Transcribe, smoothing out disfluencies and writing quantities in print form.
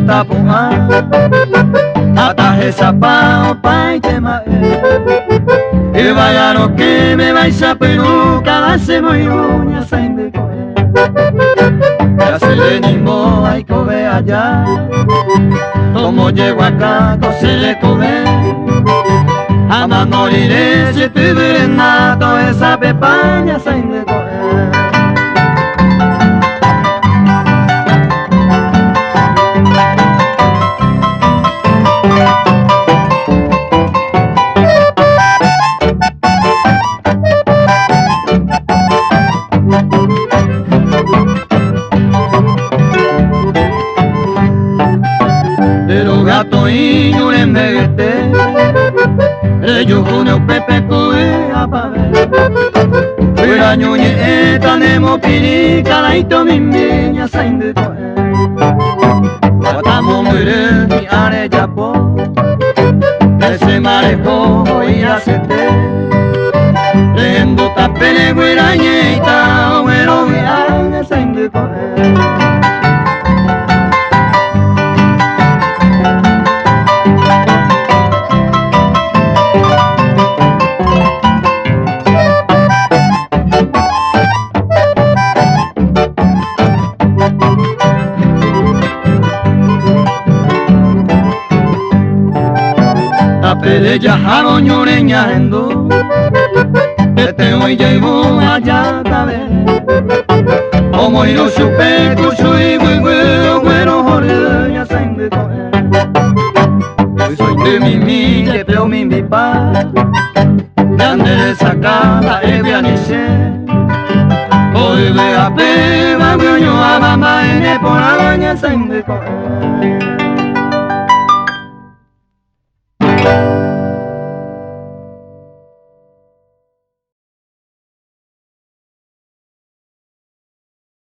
tapu'ã Atahechapa opaite mba'e Yvága rokẽme vaicha pyrũ Káda che moirũ ñasãindy ko'ẽ Jasy nimbo aikove aja Tombojeguaka ko che rekove Amano rire che tyvy renda Tohesapepa ñasãindy ko'ẽ. Eroga toĩ ñu rembe'yete, rejuhúne upépe ku vy'apavẽ. Guyra ñu ñe'ẽta nemopirĩ karaito mimbi ñasãindy ko'ẽ. Guata mombyry hi'ã rejapo, Hesema reho oĩ hasyete. Rehendu tapére guyra ñe'ẽita oguerovy'a ñasãindy ko'ẽ. Tapére jahárõ ñure ñahendu Peteĩ ijayvu ajatave Omoirũ chupe kuchu iguygui oguerohory ñasãindy ko'ẽ Ysoindy mimi jepe omimbipa Ñande resakã mba'égui aniche Ko yvy apévagui oñu'ãva mba'e neporãva ñasãindy ko'ẽ.